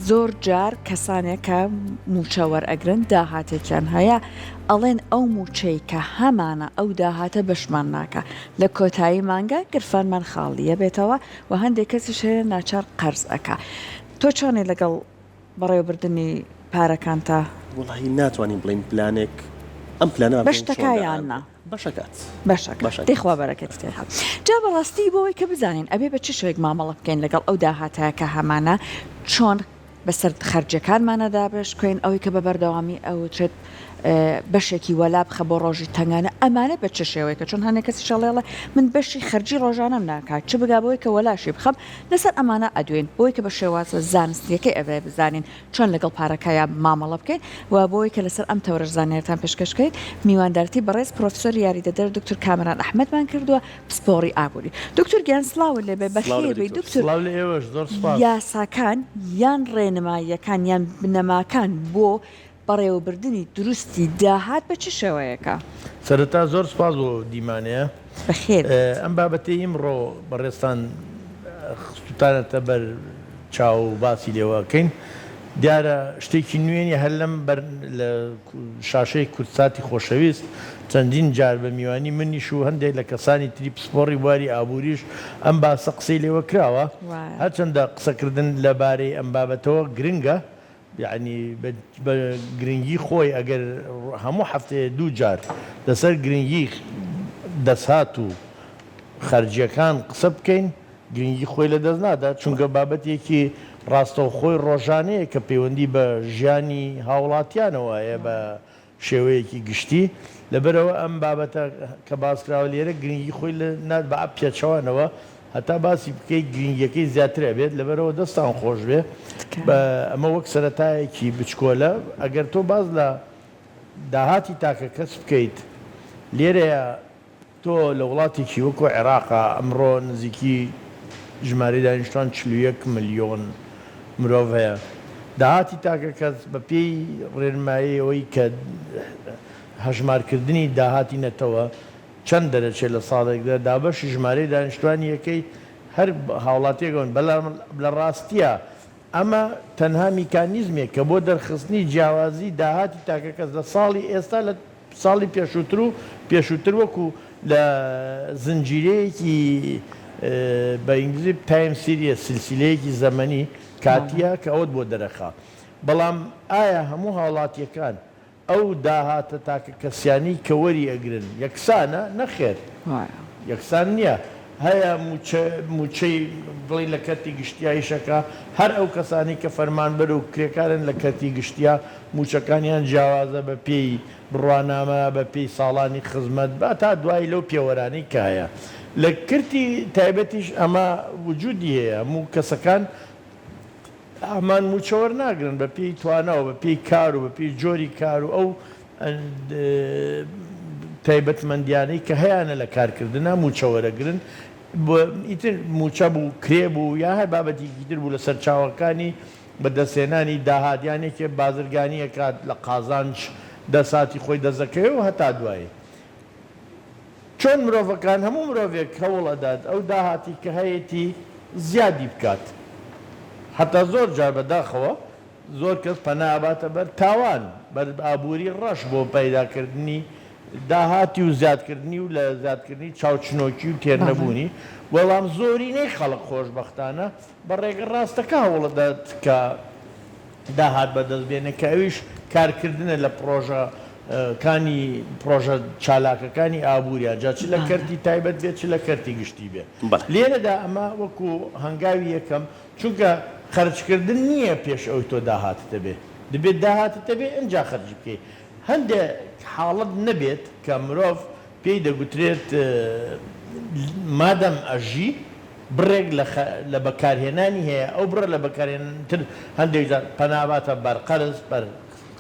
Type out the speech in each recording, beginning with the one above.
زۆر جار کەسانێک کە مووچە وەرئەگرن داهاتێکیان هەیە ئەڵێن ئەو مووچەی کە هەمانە ئەو داهاتە بەشمان ناکا لە کۆتایی مانگا گرفانمان خاڵیە بێتەوە و هەندێک کەسیش هەیە ناچار قەرز ئەکا تۆ چۆنی لەگەڵ بەڕێوەبردنی پارەکانتا؟ وەڵاهی ناتوانین بڵێین پلانێک ئەم پلانە بە شتەکا یان نا؟ بەشەکات. بەشەکات دەی خوا بەرەکەتی تێدا. جا بەڕاستی بۆ ئەوەی کە بزانین ئەبێ بە چ شێوەیەک مامەڵە بکەین لەگەڵ ئەو داهاتە کە هەمانە چۆن بەسەر خەرجیەکانمانە دابەش بکەین ئەوەی کە بە بەردەوامی ئەوترێت بەشێکی وەلا بخە بۆ ڕۆژی تەنگانە ئەمانە بە چ شێوەیەکە چۆن هەندێک کەسیش ئەڵێ من بەشی خەرجی ڕۆژانەم ناکات چ بگا بەوەی کە وەلاشی بخەم لەسەر ئەمانە ئەدوێین بۆی کە بە شێوازە زانستیەکەی ئەبێ بزانین چۆن لەگەڵ پارەکەیا مامەڵە بکەین و بۆی کە لەسەر ئەم تەوەرەش زانیاریتان پێشکەش بکەین میواندارتی بەڕێز پرۆفیسۆری یاریدەدەر دکتور کامەران ئەحمەدمان کردووە پسپۆڕی ئابووری. دکتور گیان سڵاوت لێ بێ سڵاو لە بەخێر بێی دکتۆر. دکتور سڵاو لە ئێوەش زۆر سوپاس. یاساکان یان ڕێنماییەکان یان بنەماکان بۆ بەڕێوەبردنی دروستی داهات بە چ شێوەیەکە؟ سەرەتا زۆر سوپاس بۆ ئەو دیمانەیە. بەخێر بێیت. ئەم بابەتەی ئیمڕۆ بەڕێزتان خستوتانەتە بەر چاو و باسی لێوە ئەکەین دیارە شتێکی نوێ نیە هەر لەم بەر لە شاشەی کوردساتی خۆشەویست چەندین جار بە میوانی منیش و هەندێک لە کەسانی تری پسپۆڕی بواری ئابووریش ئەم باسە قسەی لێوە کراوە هەرچەندە قسەکردن لەبارەی ئەم بابەتەوە گرنگە یەعنی بە گرنگی خۆی ئەگەر هەموو هەفتەیە دووجار لەسەر گرنگی دەستهات و خەرجیەکان قسە بکەین گرنگی خۆی لەدەست نادات چونکە بابەتێکی ڕاستەوخۆی ڕۆژانەیە کە پەیوەندی بە ژیانی هاوڵاتیانەوە هەیە بە شێوەیەکی گشتی، لەبەرئەوە ئەم بابەتە کە باسکراوە لێرە گرنگی خۆی لە نات بە پێچەوانەوە هەتا باسی بکەی گرنگیەکەی زیاتر ئەبێت لەبەرئەوە دەستان خۆش بێ ئەمە وەک سەرەتایەکی بچکۆلە ئەگەر تۆ باس لە داهاتی تاکە کەس بکەیت لێرەیە تۆ لە وڵاتێکی وەکو عێراقا ئەمڕۆ نزیکی ژمارەی دانیشتوان 41 ملیۆن مرۆڤ هەیە، داهاتی تاکەکەس بە پێی ڕێنمایی ئەوەی کە هەژمارکردنی داهاتی نەتەوە چەند دەرەچێت لە ساڵێکدا دابەشی ژمارەی دانیشتوانی یەکەی هەر هاوڵاتیەک ئەون بەلام لە ڕاستیا ئەمە تەنها میکانیزمێکە بۆ دەرخستنی جیاوازی داهاتی تاکەکەس لە ساڵی ئێستا لە ساڵی پێشووتر و پێشووتر وەکو لە زنجیرەیەکی بە ئینگلیزی time series سلسیلەیەکی زەمەنی کاتیە کە ئەوەت بۆ دەرەخا بەڵام ئایا هەموو هاوڵاتیەکان ئەو داهاتە تاکەکەسیانەی کە وەری ئەگرن یەکسانە؟ نەخێر یەکسان نیە هەیە موچە موچەی بڵێین لە کەرتی گشتیا ئیشەکا هەر ئەو کەسانەی کە فەرمانبەر و کرێکارن لە کەرتی گشتیا موچەکانیان جیاوازە بە پێی بڕوانامە بە پێی ساڵانی خزمەت با تا دوایی لەو پێوەرانەی کە هەیە لە کرتی تایبەتیش ئەمە وجودی هەیە هەموو کەسەکان هەمان مووچە وەرناگرن بە پێی توانا و بە پێی کار و بە پێی جۆری کار و ئەو تایبەتمەندیانەی کە هەیانە لە کارکردنا مووچە وەرەگرن ئیتر مووچە بوو کرێ بوو یا هەر بابەتێکی تر بوو لە سەرچاوەکانی بەدەستهێنانی داهات یان یەکێ بازرگانی ئەکات لە قازانج دەساتی خۆی دەست دەکەوێ و هەتا دوایی. چۆن مرۆڤەکان هەموو مرۆڤێک هەوڵ ئەدات ئەو داهاتی کە هەیەتی زیادی بکات حەتا زۆر جار بە داخەوە زۆر کەس پەنا ئەباتە بەر تاوان بەر ئابووری ڕەش بۆ پەیدا کردنی داهاتی و زیادکردنی و لە زیادکردنی چاوچنۆکی و تێرنەبوونی بەڵام زۆرینەی خەڵک خۆشبەختانە بە ڕێگە ڕاستەکە هەوڵ ئەدات کە داهات بەدەست بێنێ کە ئەویش کارکردنە لە پڕۆژە کانی پڕۆژە چالاکەکانی ئابووریا جا چ لە کەرتی تایبەت بێت چ لە کەرتی گشتی بێ لێرەدا ئەمە وەکو هەنگاوی یەکەم چونکە خەرجکردن نییە پێش ئەوی تۆ داهاتت هەبێ دەبێت داهاتت هەبێ ئینجا خەرجی بکەی هەندێک حاڵەت نەبێت کە مرۆڤ پێی دەگوترێت مادەم ئەژی بڕێک لە لە بەکارهێنانی هەیە ئەو بڕە لە بەکارهێنان تر هەندێک جار پەنا باتە بەر قەرز بەر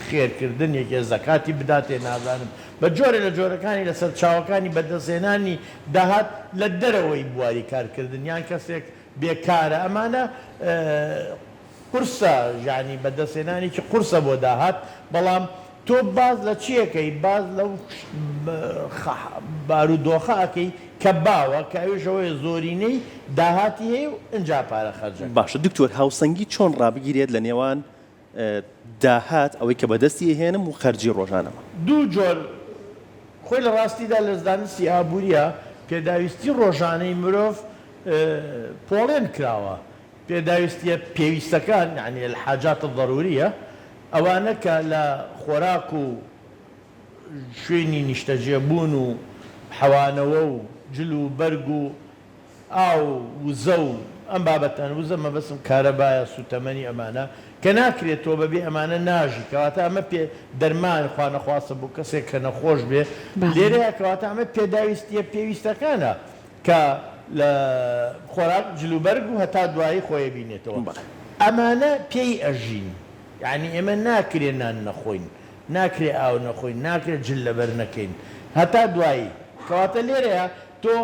خێرکردن یەکێ زەکاتی بداتێ نازانم بە جۆرێ لە جۆرەکانی لە سەرچاوەکانی بەدەستهێنانی داهات لە دەرەوەی بواری کارکردن یان کەسێک بێکارە ئەمانە قورسە یانی بەدەستهێنانێکی قورسە بۆ داهات بەڵام. تۆ باس لە چی ئەکەی؟ باس لەو بارودۆخە ئەکەی کە باوە، کە ئەویش ئەوەیە زۆرینەی داهاتی هەیە و ئنجا پارە خەرج ئەکا. باشە دکتۆر هاوسەنگی چۆن ڕابگیرێت لە نێوان داهات ئەوەی کە بەدەستی ئەهێنم و خەرجی ڕۆژانەمە؟ دوو جۆر، خۆی لە ڕاستیدا لە زانستی ئابوورییا پێداویستی ڕۆژانەی مرۆڤ پۆڵێن کراوە، پێداویستییە پێویستەکان یانی الحاجات الضروریە ئەوانە کە لە خۆراک و شوێنی نیشتەجێ بوون و حەوانەوە و جل و بەرگ و ئاو و وزە و ئەم بابەتانە، وزە مەبەستم کارەبایە، سووتەمەنی ئەمانە، کە ناکرێت تۆ بەبێ ئەمانە ناژی، کەواتە ئەمە پێ دەرمان خوانەخواستە بۆ کەسێک کە نەخۆش بێ لێرەیە، کەواتە ئەمە پێداویستییە پێویستەکانە کە لە خۆراک، جلوبەرگ و هەتا دوایی خۆی ئەبینێتەوە. ئەمانە پێی ئەژین. یەعنی ئێمە ناکرێ نان نەخۆین، ناکرێ ئاو نەخۆین، ناکرێ جل لەبەر نەکەین. هەتا دوایی. کەواتە لێرەیا تۆ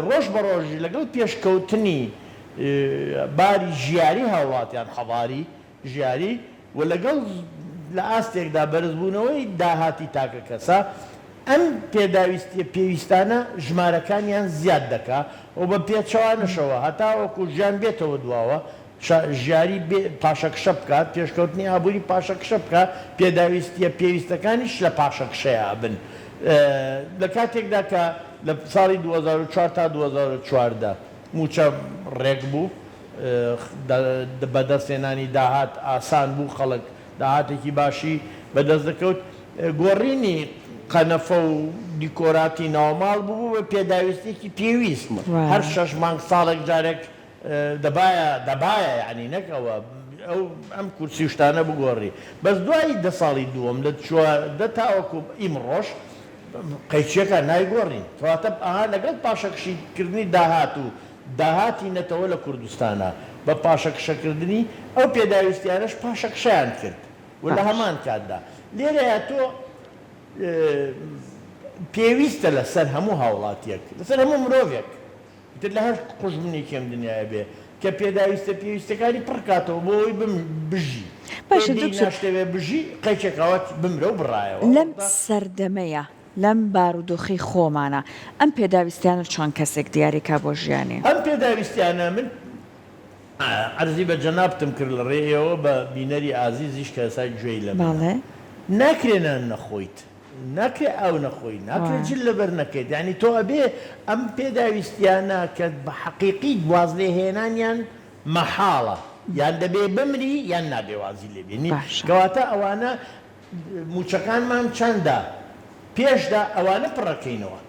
ڕۆژ بە ڕۆژ لەگەڵ پێشکەوتنی باری ژیاری هاوڵاتیان، حەضاری ژیاری، و لەگەڵ لە ئاستێکدا بەرزبوونەوەی داهاتی تاکەکەسە، ئەم پێداویستییە پێویستانە ژمارەکانیان زیاد دەکا و بە پێچەوانەشەوە هەتاوەکو ژیان بێتەوە دواوە، ژیاری پاشەکشە بکات، پێشکەوتنی ئابووری پاشەکشە بکا، پێداویستییە پێویستەکانیش لە پاشەکشەیا ئەبن. لە کاتێکدا کە لە ساڵی 2004 تا 2014 مووچە ڕێک بوو، بەدەستهێنانی داهات ئاسان بوو، خەڵک داهاتێکی باشی بەدەست دەکەوت، گۆڕینی قەنەفە و دیکۆراتی ناوماڵ ببوو بە پێداویستییەکی پێویست، هەر شەش مانگ ساڵێک جارێک دەبایە دەبایە یانی نەک ئەوە ئەو ئەم کورسی و شتانە بگۆڕی بەس دوای دە ساڵی دووەم لە 14 تاوەکو ئیمڕۆش قەیچیەکان نایگۆڕین کەواتە ئەها لەگەڵ پاشەکشی کردنی داهات و داهاتی نەتەوە لە کوردستانا بە پاشەکشەکردنی ئەو پێداویستیانەش پاشەکشەیان کرد و لە هەمان کاتدا لێرەیا تۆ پێویستە لەسەر هەموو هاوڵاتیەک لەسەر هەموو مرۆڤێک ئیتر لە هەر قوژبنێکی ئەم دنیایە بێ کە پێداویستە پێویستەکانی پڕ کاتەوە بۆ ئەوەی بم بژی. باشە تۆ دێی دکتۆر. ناشتەوێ بژی قەیچێک ئەوە بمرە و بڕایەوە. لەم سەردەمەیا لەم بارودۆخەی خۆمانا ئەم پێداویستیانە چۆن کەسێک دیاری کا بۆ ژیانی؟ ئەم پێداویستیانە من عەرزی بە جەنابتم کرد لە ڕێی ئێوە بە بینەری ئازیزیش کە ئێستا گوێی لە منە. بەڵێ. ناکرێ نان نەخۆیت. ناکرێ ئاو نەخۆی، ناکرێ جل لەبەر نەکەیت، یانی تۆ ئەبێ ئەم پێداویستیانە کە بە حەقیقی وازلێهێنانیان مەحاڵە، یان دەبێ بمری یان نابێ وازی لێ بێنی، کەواتە ئەوانە مووچەکانمان چەندە پێشدا ئەوانە پڕەکەینەوە.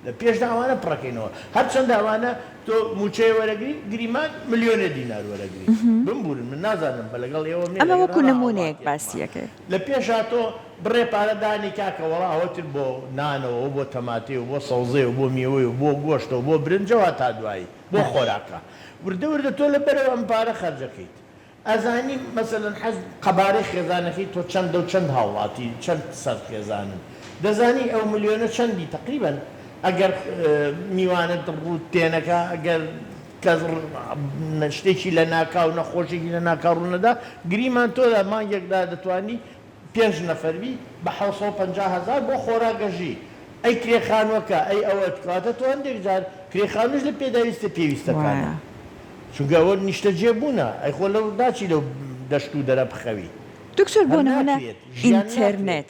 لە پێشدا ئەوانە پڕەکەینەوە هەرچەندە ئەوانە تۆ موچەیە وەرەگری گریمان ملیۆنێ دینار وەرەگری بمبورن من نازانم بە لەگەڵ ئێوەم نیە ئەمە لەگەڵ وەکو هەر نمونەیەک هاوڵاتیەکمە باسی ئەکەی. لە پێشا تۆ بڕێ پارە دانی کاکە وەڵا ئەوە تر بۆ نانەوە و بۆ تەماتەی و بۆ سەوزەی و بۆ میوەی و بۆ گۆشتە و بۆ برنجەوە هەتا دوایی بۆ خۆراکە وردە وردە تۆ لەبەرەوە ئەم پارە خەرجەکەیت ئەزانی مەسەلەن حەز قەبارەی خێزانەکەی تۆ چەندە و چەند هاوڵاتی چەند سەر خێزانن دەزانی ئەو ملیۆنە چەندی تەقریبەن ئەگەر میوانت ڕووت تێنەکا ئەگەر کەس شتێکی لە ناکاو نەخۆشێکی لە ناکاو ڕوونەدا گریمان تۆ لە مانگێکدا دەتوانی پێنج نەفەر بی بە 750 هەزار بۆ خۆراک ئەژی ئەی کرێ خانوەکە ئەی ئەوەت کەواتە تۆ هەندێک جار کرێ خانوش لە پێداویستە پێویستەکانە وایە. چونکە ئەوە نیشتەجێ بوونە ئەی خۆ لەو ناچی لەو دەشت و دەرە بخەوی دکتۆر بۆ هەر نمونە ناکرێت ژیان ناکرێت ئینتێرنێت.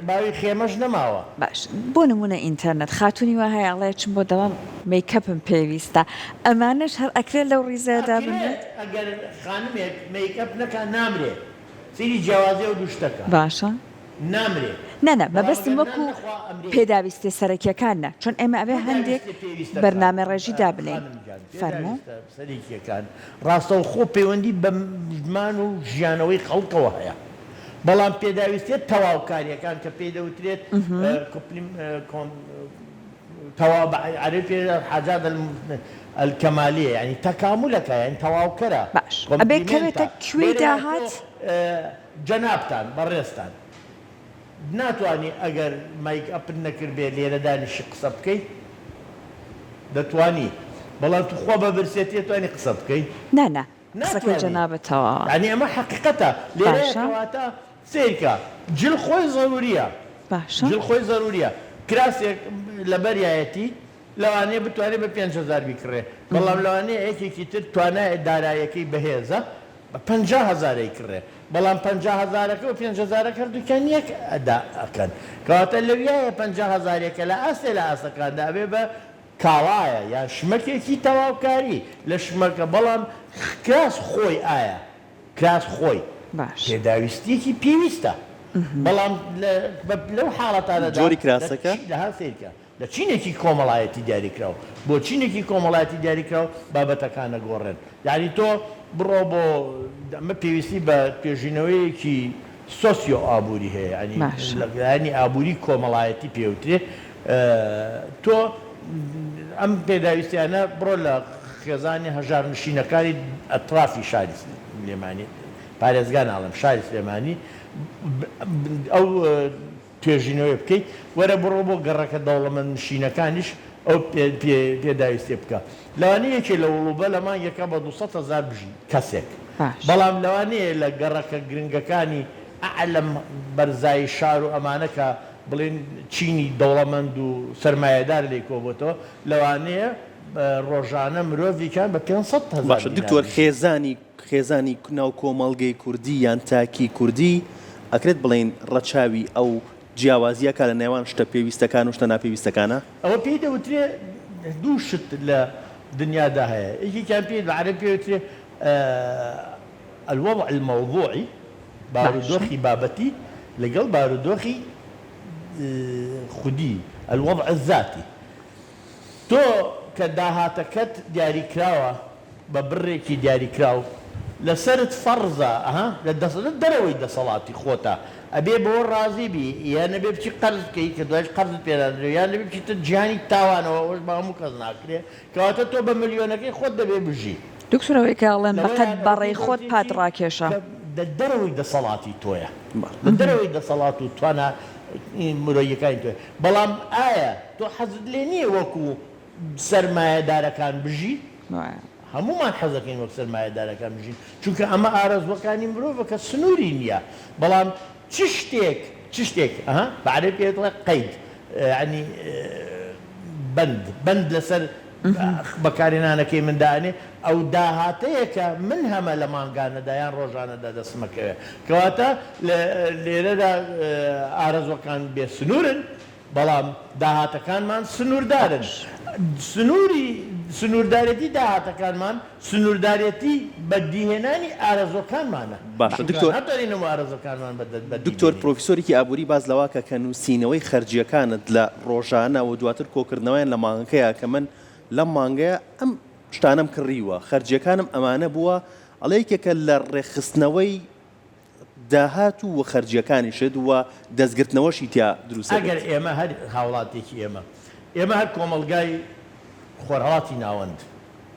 باوی خێمەش نەماوە. باش بۆ نمونە ئینتەرنێت خاتونی وا هەیە ئەڵێ ئەچم بۆ دەوام مەیکەپم پێویستە ئەمانەش هەر ئەکرێت لەو ڕیزەیە ئەکرێت دابنرێت؟ ئەگەر خانمێک مەیکئەپ نەکا نامرێ سەیری جیاوازی ئەو دوو شتە کە. باشە. نامرێ. نا نا بەڵام مەبەستم ئەگەر نان وەکو نەخوا ئەمرێ. پێداویستیە سەرەکیەکان نا چۆن ئێمە ئەبێ هەندێک پێداویستیە پێویستەکان بەرنامە ڕێژی دابنێین خانم گیان فەرموو. پێداویستە سەرەکیەکان ڕاستەوخۆ پەیوەندی بە مان و ژیانەوەی خەڵکەوە هەیە بەڵام پێداویستیە تەواوکاریەکان کە پێی دەوترێت تەواو بە عەرەبی پێ حاجات الکمالیە یانی تەکامولەکە یانی تەواوکەرە باش ئەبێ کۆمپلیمێنتە کەوێتە کوێی لێرەیا تۆ داهات؟ جەنابتان بەڕێزتان ناتوانی ئەگەر مایک ئەپت نەکردبێ لێرە دانیشی قسە بکەی؟ دەتوانی بەڵام توخوا بە برسێتی ئەتوانی قسە بکەی؟ نا نا قسەکەی ناتوانی جەنابت تەواوە. یانی ئەمە حەقیقەتە لێرەیە باشە. کەواتە. سەیرکە جل خۆی زەروریە باشە. جل خۆی زەروریە کراسێک لەبەریایەتی لەوانەیە بتوانێ بە 5000 بیکڕێ بەڵام لەوانەیە یەکێکی تر توانای دارایەکەی بەهێزە بە 50 هەزار ئەیکڕێ بەڵام 50 هەزارەکە و پێنج هەزارەکە هەردووکیان یەک ئەدا ئەکەن کەواتە لەویایە 50 هەزارێکە لە ئاستێ لە ئاستەکاندا ئەبێ بە کاڵایە یان شمەکێکی تەواوکاری لە شمەکە بەڵام کراس خۆی ئایا کراس خۆی باش. پێداویستیەکی پێویستە بەڵام لە لەو حاڵەتانەدا جۆری کراسەکە؟ لە سەیرکە لە چینێکی کۆمەڵایەتی دیاریکراو بۆ چینێکی کۆمەڵایەتی دیاریکراو بابەتەکان ئەگۆڕێن یانی تۆ بڕۆ بۆ ئەمە پێویستی بە توێژینەوەیەکی سۆسیۆ ئابووری هەیە یانی باشە. لە لایەنی ئابووری کۆمەڵایەتی پێوترێ تۆ ئەم پێداویستیانە بڕۆ لە خێزانی هەژارنشینەکانی ئەترافی شاری سلێمانی، پارێزگا ناڵێم شاری سلێمانی، ئەو توێژینەوەیە بکەیت، وەرە بڕۆ بۆ گەڕەکە دەوڵەمەندنشینەکانیش ئەو پێداویستیە بکە. لەوانەیە یەکێ لە وڵوبە لە مانگێکا بە 200 هەزار بژی کەسێک، بەڵام لەوانەیە لە گەڕەکە گرنگەکانی ئەعلەم بەرزایی شار و ئەمانە کە بڵێن چینی دەوڵەمەند و سەرمایەدار لێی کۆبۆتەوە لەوانەیە ڕۆژانە مرۆڤیکان بە 500 هەزار باشە دینار دکتۆر بژی. خێزانی خێزانی ناو کۆمەڵگەی کوردی یان تاکی کوردی ئەکرێت بڵێین ڕەچاوی ئەو جیاوازیە کا لە نێوان شتە پێویستەکان و شتە ناپێویستەکانا؟ ئەوە پێی دەوترێ دوو شت لە دنیادا هەیە یەکێکیان پێی بە عەرەبی پێی دەوترێ الوضع الموضوعی باشە. بارودۆخی بابەتی لەگەڵ بارودۆخی خودی الوضع الذاتی تۆ کە داهاتەکەت دیاریکراوە بە بڕێکی دیاریکراو لەسەرت فەڕزە ئەها لە لە دەرەوەی دەسەڵاتی خۆتە ئەبێ بەوە ڕازی بی یان ئەبێ بچی قەرز بکەی کە دوایش قەرزت پێ نادرێ یان ئەبێ بچیتە جیهانی تاوانەوە ئەوەش بە هەموو کەس ناکرێ کەواتە تۆ بە ملیۆنەکەی خۆت دەبێ بژی. دکتۆر ئەوەی کە ئەڵێن بە قەد لەوەیان ئەوە بەڕەی پێی خۆت دەوترێ پات چی ڕاکێشە. کە لە دەرەوەی دەسەڵاتی تۆیە لە دەرەوەی دەسەڵات و توانا مرۆییەکانی تۆیە بەڵام ئایا تۆ حەزت لێ نییە وەکو سەرمایەدارەکان بژی؟ هەموومان حەزەکەین وەک سەرمایەدارەکان بژین چونکە ئەمە ئارەزووەکانی مرۆڤە کە سنووری نییە بەڵام چ شتێک چ شتێک ئەها بە عەرەبی پێ دەڵێ قەید یانی بەند بەند لەسەر بەکارهێنانەکەی من دائەنێ ئەو داهاتەیە کە من هەمە لە مانگانەدا یان ڕۆژانەدا دەستمەکەوێ کەواتە لێرەدا ئارەزووەکان بێ سنوورن بەڵام داهاتەکانمان سنووردارن. سنووری سنووردارێتی داهاتەکانمان سنووردارێتی بەدیهێنانی ئارەزووەکانمانە. باشە چونکە دکتۆر. ناتوانین هەموو ئارەزووەکانمان بەدی دکتۆر بێنین. پرۆفیسۆرێکی ئابووری باس لەوە کە کە نووسینەوەی خەرجییەکانت لە ڕۆژانە و دواتر کۆکردنەوەیان لە مانگەکەیا کە من لەم مانگەیا ئەم شتانەم کڕیوە خەرجییەکانم ئەمانە بووە ئەڵێ یەکێکە لە ڕێکخستنەوەی داهات و خەرجیەکانیشت و دەستگرتنەوەشی تیا دروست ئەگەر دەبێت. ئێمە هەر هاوڵاتیەکی ئێمە، ئێمە هەر کۆمەڵگای خۆرهەڵاتی ناوەند،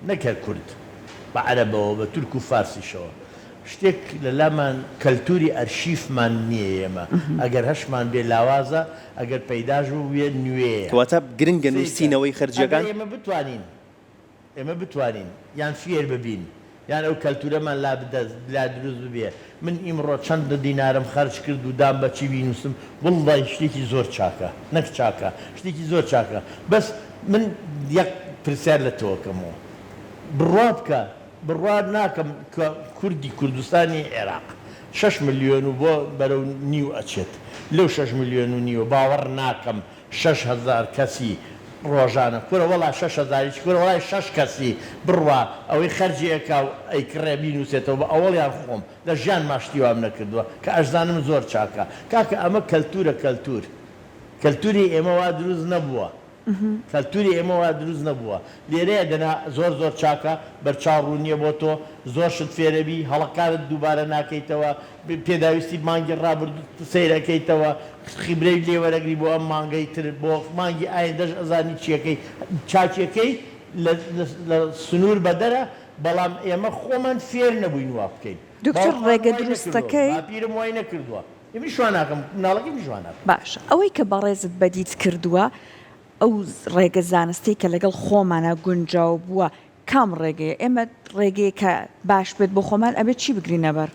نەک هەر کورد، بە عەرەبەوە، بە تورک و فارسیشەوە، شتێک لە لامان کەلتوری ئەرشیفمان نییە ئێمە، ئەگەر هەشمان بێ لاوازە، ئەگەر پەیداش بووبێ نوێیە. کەواتە گرنگە سەیرکە، نووسینەوەی ئەگەر خەرجیەکان؟ ئێمە بتوانین ئێمە بتوانین یان فێر ببین یان ئەو کەلتورەمان لا لا دروست ببێ من ئیمڕۆ چەند دینارم خەرج کرد و دام بە چی بینوسم وەڵڵاهی شتێکی زۆر چاکە نەک چاکە شتێکی زۆر چاکە بەس من یەک پرسیار لە تۆ ئەکەمەوە بڕوا بکە بڕوا ناکەم کە کوردی کوردستانی عێراق شەش ملیۆن و بۆ بەرەو نیو ئەچێت لەو شەش ملیۆن و نیوە باوەڕ ناکەم 6000 کەسی ڕۆژانە کورە وەڵا شەش هەزاریش کورە وەڵای شەش کەسی بڕوا ئەوەی خەرجی ئەکا و ئەیکڕێ بینوسێتەوە بە ئەوەڵیان خۆم لە ژیانما شتی وام نەکردوە کە ئەشزانم زۆر چاکە کاکە ئەمە کەلتورە کەلتور کەلتوری ئێمە وا دروست نەبووە کەلتوری ئێمە وا دروست نەبووە لێرەیە دەنا زۆر زۆر چاکە بەرچاو ڕوونیە بۆ تۆ زۆر شت فێرەبی هەڵەکانت دووبارە ناکەیتەوە پێداویستی مانگی ڕابردوو سەیرەکەیتەوە خیبرەی لێ وەرەگری بۆ ئەم مانگەی تر بۆ مانگی ئایندەش ئەزانی چیەکەی چاکیەکەی لە لە سنوور بەدەرە بەڵام ئێمە خۆمان فێر نەبووین وا بکەین دکتۆر باوکمان ڕێگە وای نەکردووە دروستەکەی. باپیرم وای نەکردووە ئێمەیش وا ناکەم مناڵەکەمیش وا ناکەم. باشە ئەوەی کە بەڕێزت بەدیت کردووە ئەو ڕێگە زانستەی کە لەگەڵ خۆمانا گونجاو بووە کام ڕێگەیە؟ ئێمە ڕێگەیەک کە باش بێت بۆ خۆمان ئەبێت چی بگرینە بەر؟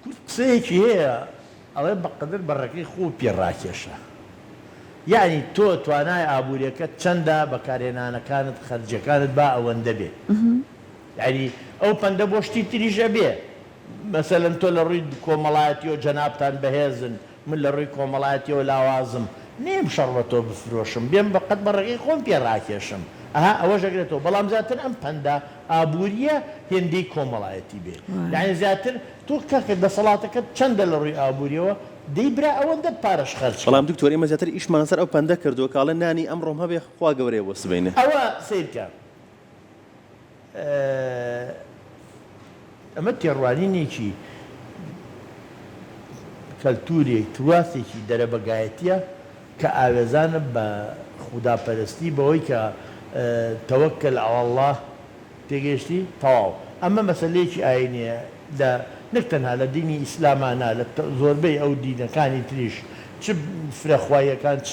کورد قسەیەکی هەیە ئەڵێ بەقەدەر بەڕەکەی خۆو پێ ڕاکێشە. یەعنی تۆ توانای ئابوریەکەت چەندە بەکارهێنانەکانت خەرجیەکانت با ئەوەندە بێ. یەعنی ئەو پەندە بۆ شتی تریش ئەبێ. مەسەلەن تۆ لە ڕووی کۆمەڵایەتیەوە جەنابتان بەهێزن من لە ڕووی کۆمەڵایەتیەوە لاوازم نێم شەڕ بە تۆ بفرۆشم بێم بە قەد بەڕەکەی خۆم پێ ڕاکێشم ئەها ئەوەش ئەگرێتەوە بەڵام زیاتر ئەم پەندە ئابوریە هێندەی کۆمەڵایەتی بێ یەعنی زیاتر تۆ کاکە دەسەڵاتەکەت چەندە لە ڕووی ئابوریەوە دەی برا ئەوەندە پارەش خەرج کە. بەڵام دکتۆر ئێمە زیاتر ئیشمان لەسەر ئەو پەندە کردووە کە ئەڵێن نانی ئەمڕۆم هەبێ خوا گەورەیە بۆ سبەینێ. ئەوە سەیرکە ئەمە تێڕوانینێکی کەلتوری توراسێکی دەرەبەگایەتیە کە ئاوێزانە بە خوداپەرستی بەوەی کە توکل علی اللە تێگەیشتی؟ تەواو. ئەمە مەسەلەیەکی ئاینیە لە نەک تەنها لە دینی ئیسلاما نا لە زۆربەی ئەو دینەکانی تریش چ فرەخواییەکان چ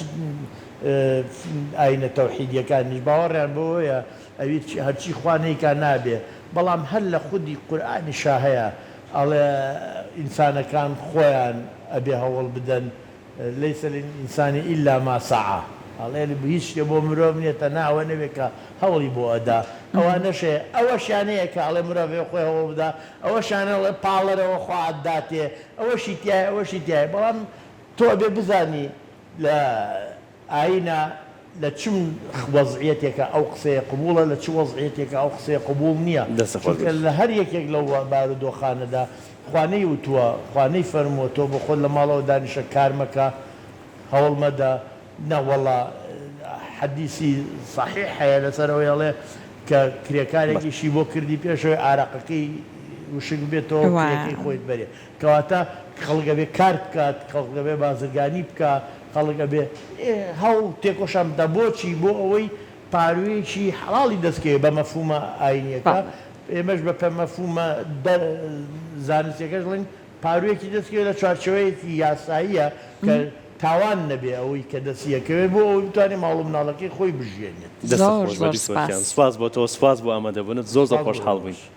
ئاینە تەوحیدیەکانیش باوەڕیان بەوەیە ئەوی هەرچی خوا نەیکا نابێ بەڵام هەر لە خودی قورئانیشا هەیە ئەڵێ ئینسانەکان خۆیان ئەبێ هەوڵ بدەن ليس للانسان الا ما سعی ئەڵێ هیچ شتێ بۆ مرۆڤ نیە تەنها ئەوە نەبێ کە هەوڵی بۆ ئەدا ئەوانەش هەیە ئەوەشیان هەیە کە ئەڵێ مرۆڤ هەیە خۆی هەوڵ بدا ئەوەشیان هەیە ئەڵێ پاڵەرەوە خوا ئەتداتێ ئەوەشی تیایە ئەوەشی تیایە بەڵام تۆ ئەبێ بزانی لە ئایینە لە چ وەزعیەتێکا ئەو قسەیە قبوڵە لە چ وەزعیەتێکا ئەو قسەیە قبوڵ نیە دەستت خۆش چونکە بێت. لە هەر یەکێک لەو بارودۆخانەدا خوا نەیوتووە خوا نەیفەرمووە تۆ بۆ خۆت لە ماڵەوە دانیشە کار مەکە هەوڵ مەدە نەوەڵا حەدیسی سەحیح هەیە لەسەر ئەوەی ئەڵێ کە کرێکارێک ئیشی بۆ کردی پێش ئەوەی ئارەقەکەی وشک ببێتەوە کرێکەی خۆیت بەرێ کەواتە خەڵک ئەبێ کار بکات خەڵک ئەبێ بازرگانی بکا خەڵک ئەبێ هەوڵ تێکۆشان بدا بۆچی بۆ ئەوەی پارویەکی حەڵاڵی دەست کەوێ بە مەفهومە ئاینیەکە ئێمەش بە پە مەفهومە زانستیەکەش دەڵێین پارویەکی دەست کەوێ لە چوارچێوەیەکی یاساییە کە تاوان نەبێ ئەوەی کە دەستی ئەکەوێ بۆ ئەوەی بتوانێ ماڵ و مناڵەکەی خۆی بژیێنێت. دەستت زۆر خۆش بێت زۆر دکتۆر گیان سپاس. سپاس بۆ تۆ سپاس بۆ ئامادەبوونت زۆر زۆر سپاس بۆ خۆشحاڵ ئێوەش. بووین.